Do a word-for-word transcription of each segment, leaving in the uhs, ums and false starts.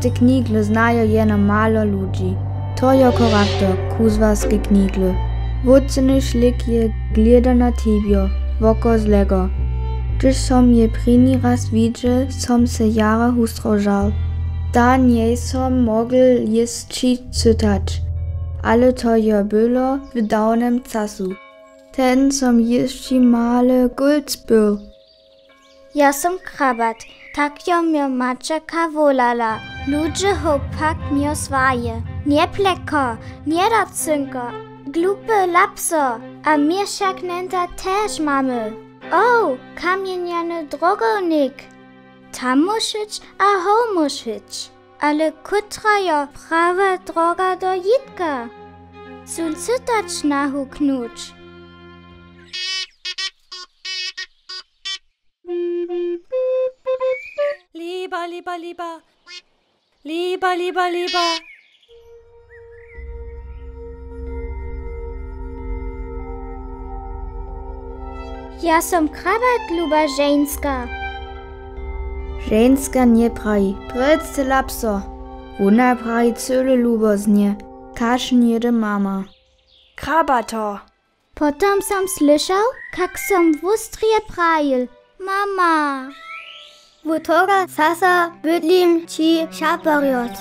Te knigle znajo jeno malo ludźi. To jo charakter kuzłarskej knigle. Wótcyny šlěk je glěda na tebjo, woko zlego. Hdyž som je prěni raz widźel, som se jara wustrožał. Da njejsom mógl jěsći cytać, ale to jo było w dawnym casu. Ten som jěsći male kólc był. Ja som Krabat, tak jo mjo maćerka wolała. Ludźe ho pak mjo zwaje: Njepleko, njedacynko, glupe lapso, a my wšak njeńda tež mamy. O, kamjenjany drogownik, tam móž hyć a hom móž hyć. Ale kótra jo prawa droga do jitka? Són cytać nahuknąć. Liba, liba, liba. Liba, liba, liba. Ja som Krabat, luba ženska. Ženska njepraji: Prědź, lapso. Wóna praji cyle luboznje, kaž njehdy mama. Krabato. Potom som słyšał, kak som wustrje prajil: Mama. Wot toga časa bydlim ći šaporjoc.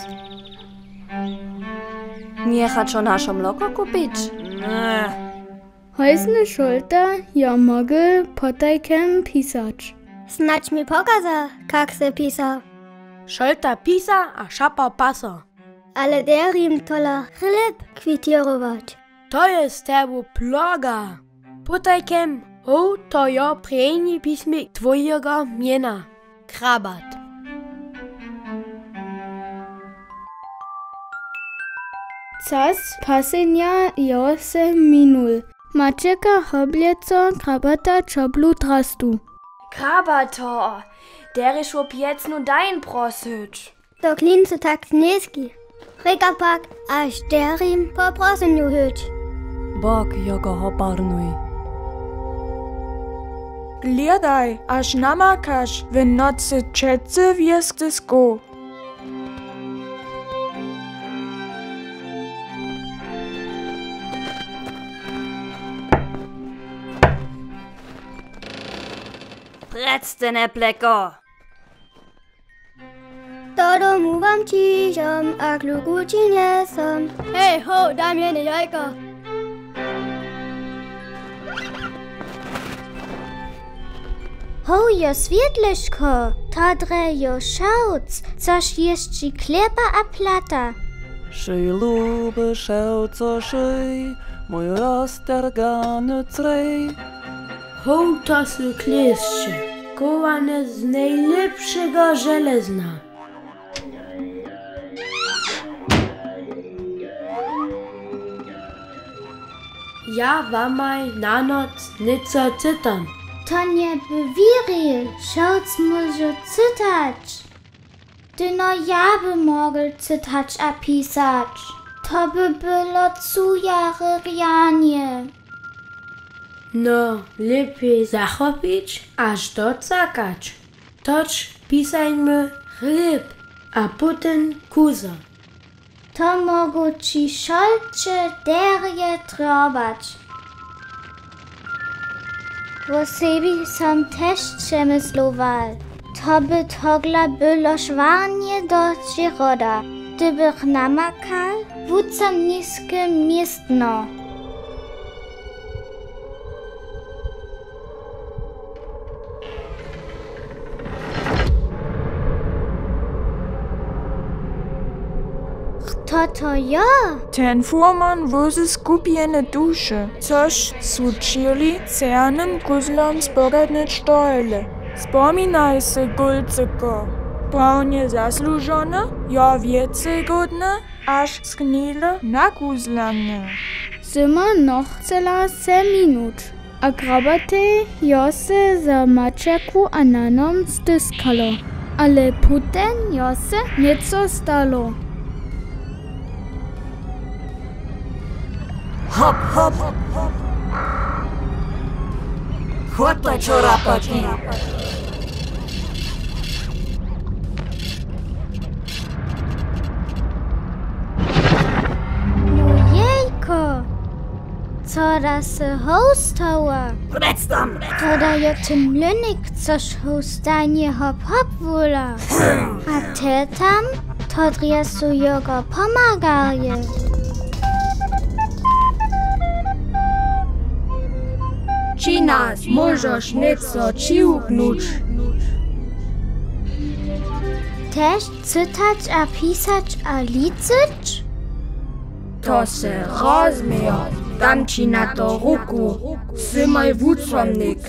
Njechaćo našo mloko kupić? Nje. Hojsny Šolta jo mógł potajkem pisać. Snadź mi pokaza, kak se pisa. Šolta pisa a šapor pasa. Ale derjim tola chlěb kwitěrować. To je z tebu ploga. Potajkem, ho, to jo prěni pismik twojeho mjena. Krabat. Čas pasenja jo se minul. Maćerka hobljeco Krabata ćoplu drastu. Krabato, derješ wo pjecnu dajn prosyć? To klincy tak njeski. Rěka pak, a šterjim po prosenju hyć. Bóg jo go hoparnuj. Hledaj, až namakaš w nocy přecy wěsty skow. Prědź, ty njepleko! To domu wam ćižam a kluku ćinjesom. Hej, ho, daj mjene jajka. Ho, jo swětliško, to drje jo šałc, což jěsći chlěba a plata. Šej, luby, šałco, šej, mój roztergany crej. Ho, to su klěsće, chowane z nejlěpšeho železna. Ja wamaj na noc něco cytam. To njeby wěrił, šałc móže cytać. Ty, no, ja by mógł cytać a pisać. To by było cujare rjanje. No, lěpjej zachopić až docakać. Toć pisajmy chlěb a potom kuza. To móhł ći wšolće derje trjobać. Wo sebi som tež přemyslowal, to by tohodla było šwarnje do přiroda, hdyby namakal wucom niske městno. Chto to jo? Ten furman wozy skupjene duše, což su ćěli cjernym kuzlom spogadnyć tohele. Spominaj sej, Gulcyko, prawnje zasłužone, jo wjecej hódne, haž sknili na kuzlanje. Sym nochcela se minuć. A Krabatej jo se za maćerku a nanom styskała, ale potom jo se něco stała. Hop, hop! Chłotaj, čorapaki! Co da se hołstała? Toda jo ten mlynik, což hołstajnje hop hop wola. A te tam, to drje su jogo pomagarje. Ći nas móžeš něco přiwuknuć. Tež cytać a pisać a licyć? To se rozmějo, dam ći na to ruku, sy mój wucomnik.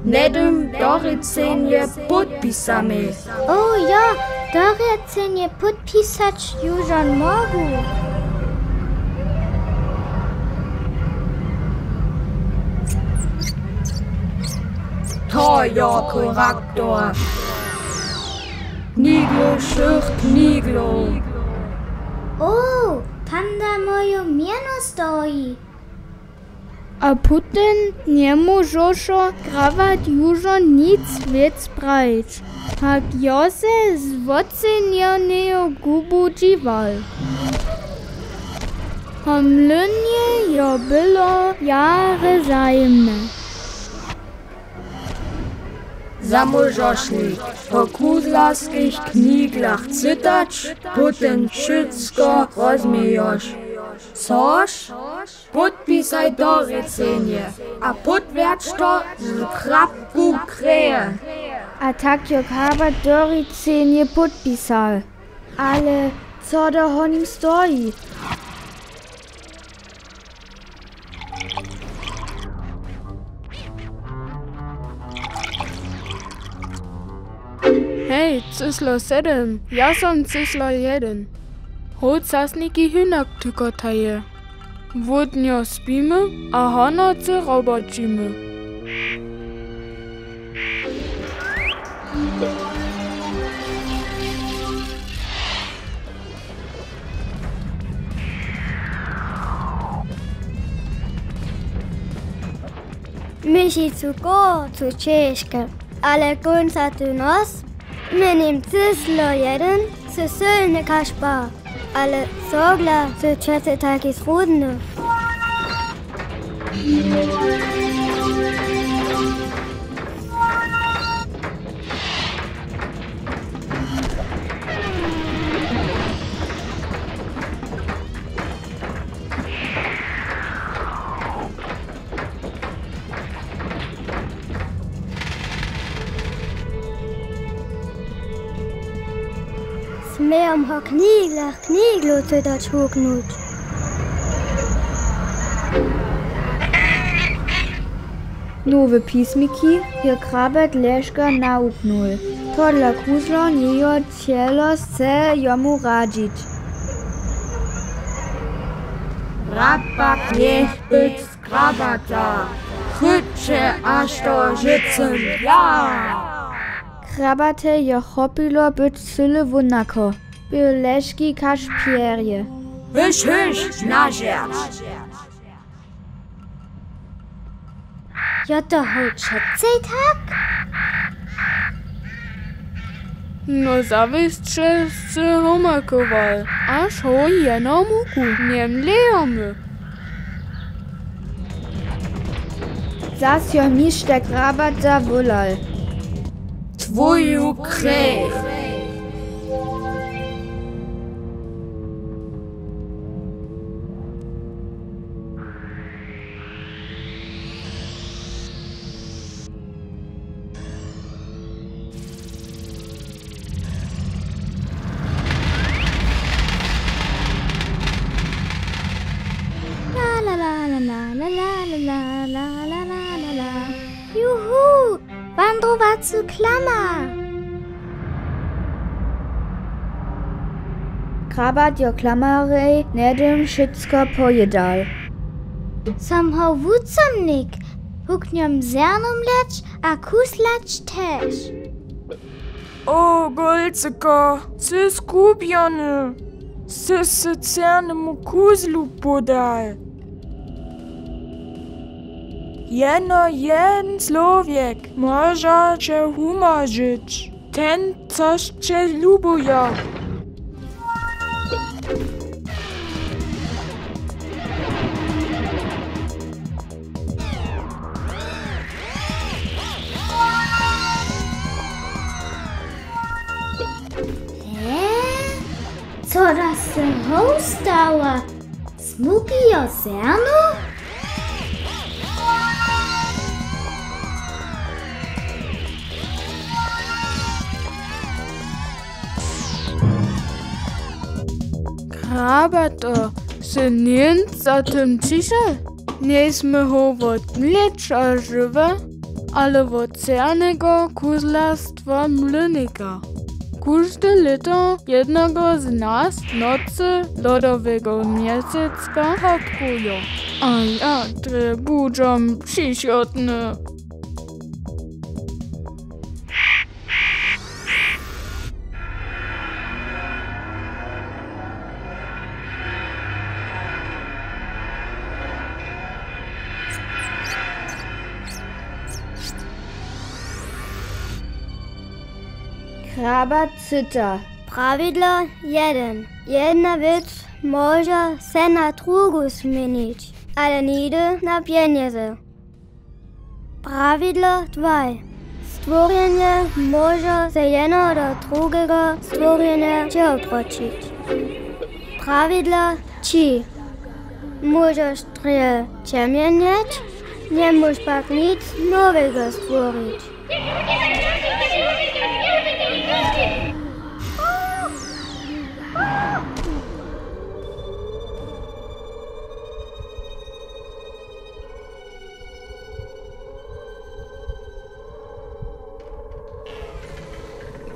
Hnydym dorěcenje pódpisamy. O jo, dorěcenje pódpisać južo móhł. To jo, kurak. Knigle wšěch kniglow. O, tam da moje mjeno stoji. A pótym njemóžoše Krabat južo nic wěc prajić. Pak jo se z wocenjeneju gubu dźiwal. Ho mlynje jo było jara zajimne. Zamóžoš mi po kuzlarskich kniglach cytać, pótym wšytko rozmějoš. Což? Pódpisaj dorěcenje a pótwjerdź to z krapku kreje. A tak jo Krabat dorěcenje pódpisał. Ale co do ho nim stoji? Hej, cyslo sedym, ja som cyslo jedyn. Hołcasniki hynak tykotaje. Hłódnjo spimy a honocy roboćimy. Myšicu kór su ćežke, ale kónca ty nos, mjenim cyslo jedyn, sy sylny kašpar. Ale cogla sy přece taki zrudny? Smějom ho kniglach kniglu cytać huknąć. Nowe pismiki je Krabat leška nawuknul. Tohodla kuzlo njejo chtělo sce jomu radźić. Rad pak njech być Krabata, chryće, až to žycym ja. Krabate je chopilo być cyle wónako, bě leški kaž pjerje. Hyš, hyš, na žerć. Jo to hołd wšitcej tak? No zawěsće sće homakowal, až hołj jeno muku, njemlejomy. Zas jo hišće Krabat zawólal. Twoju krjej. La, la, la. Juhu! Wandrowacu klama! Krabat jo klamarjej hnydym wšitko pojědał. Som ho wucomnik, huknjom zerno mleć a kuslać tež. O, Golcyko, sy zgubjony, sy sće cernemu kuzlu podał. Jeno jen čłowjek móže će wumožić, ten, což će lubujo. Co da se ho stała? Smuki jo zerno? Krabato, sy njeńc za tym přišel? Njejsmy ho wot mlěča žiwy, ale wot cernjeho kuzlarstwa mlynika. Kóžde lěto jednego z nas nocy lodoweho mjesecka hopkujo. A ja drje budźam přichodny. Krabat cyta. Prawidło jedyn. Jedna wěc móže se na druhu změnić, ale nihdy na pjenjezy. Prawidło dwaj. Stworjenje móže z jednoho do druheho stworjenja přewróćić. Prawidło tři. Móžeš drje přeměnjeć, njemóž pak nic noweho stworić.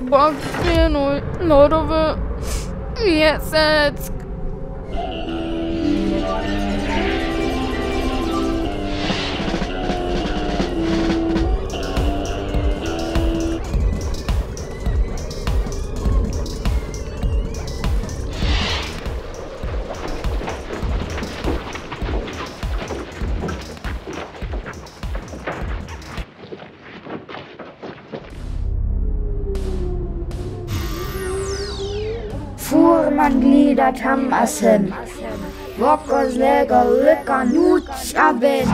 Bak, stejno lodowy mjesec. Furman glěda tam a sem. Woko złeho lěka nuć a wěn.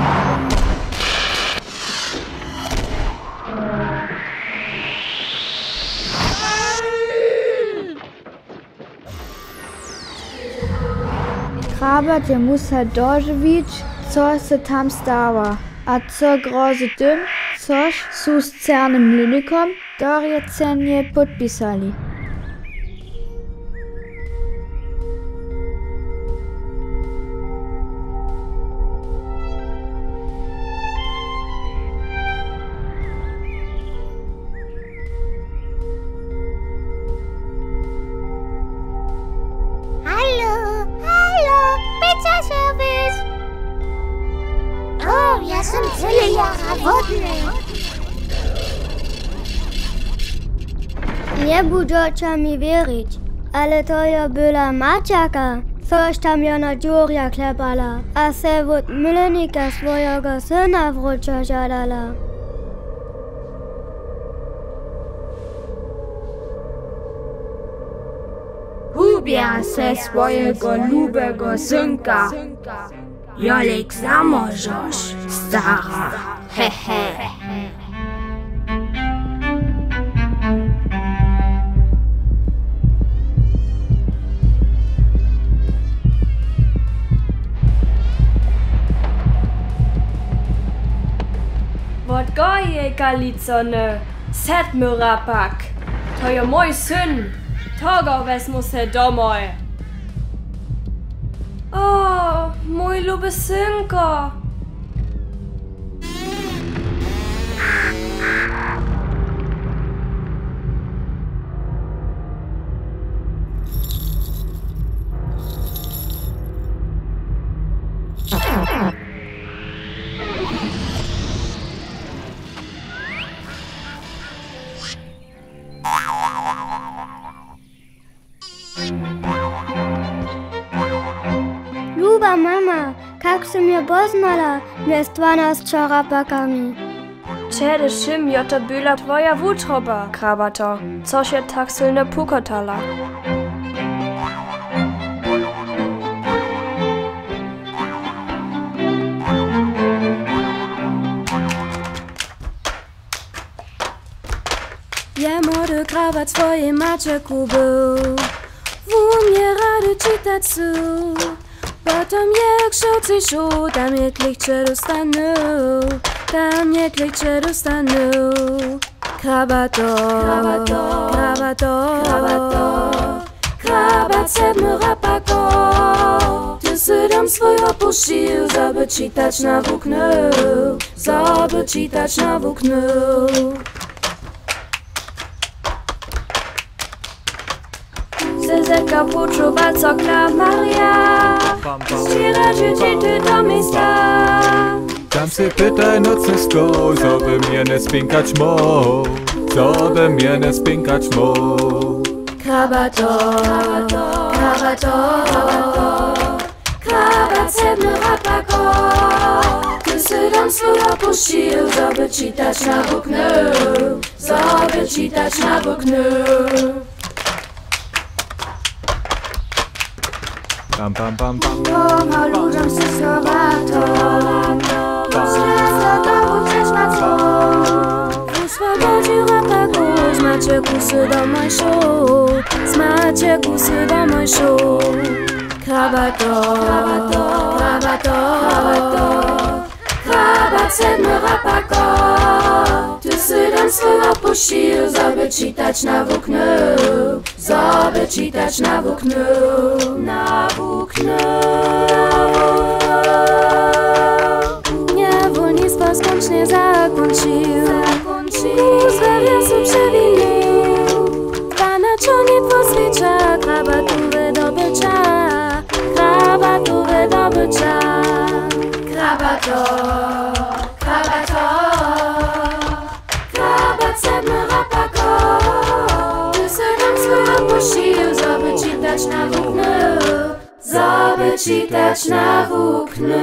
Krabat je musał dožiwić, co se tam stało, a co grozy tym, což su z černym lunikom dorjecenje podpisali. Halo, halo, pizza serwis. O, ja sym cyle jara hłodny. Njebudźeće mi wěrić, ale to jo była Maćaka, což tam jo na dźurja klepała a se wot mlynika swojeho syna wróćo žadała. Hubja se swojeho lubeho synka. Jolek zamóžoš, stara. Hehe. Wot go je kalicony, sedmyra pak. To je mój syn. Togo wezmu se domoj. O, mój luby synko. Luba mama, kak sy mje poznała mjez dwanasćo rapakami? Předewšěm jo to była twoja wutroba, Krabato, což je tak sylnje pukotała. Je młody Krabat swojej maćerku był. Wón je rady čitacu, potom je k wšołcej šoł, tam je klěchće dóstanył, tam je klěchće dóstanył. Krabato, krabato, krabato, krabato, krabat sedmy rapako. Ty sy dom swój opušćił, zo by čitać nawuknył, zo by čitać nawuknył. Sezeka počuwa, co klamarja. Sćěra dźěći ty do města. Tam sej pytaj nocny stoł, zo by mjenje spinkać móhł, zo by mjenje spinkać móhł. Krabato, krabato, krabato, krabat sedmy rapako. Ty sy dom swój opušćił, zo by čitać nawuknył, zo by čitać nawuknył. Pam, pam, pam, pam. Pomalu dom sy schowato. Směsta to uciec na co. Wósła do dźěra paku, z Maćeku sy domoj šoł, z Maćeku sy domoj šoł. Krabato, krabato, krabato, krabato. Krabat sedmy rapako. Ty sy dom swój opušćił, zo by čitać nawuknył, zo by čitać nawuknył, nawuknył. Njewolnictwo skónčnje zakónčił, zakónčił. Zwerja so přewinił. Dwanaćo lět woswěća, krabatowe dobyća, krabatowe dobyća. Krabato, krabato, krabat sedmy rapako. Ty sy dom swój opušćił, zo by čitać nawuknył, zo by čitać nawuknył.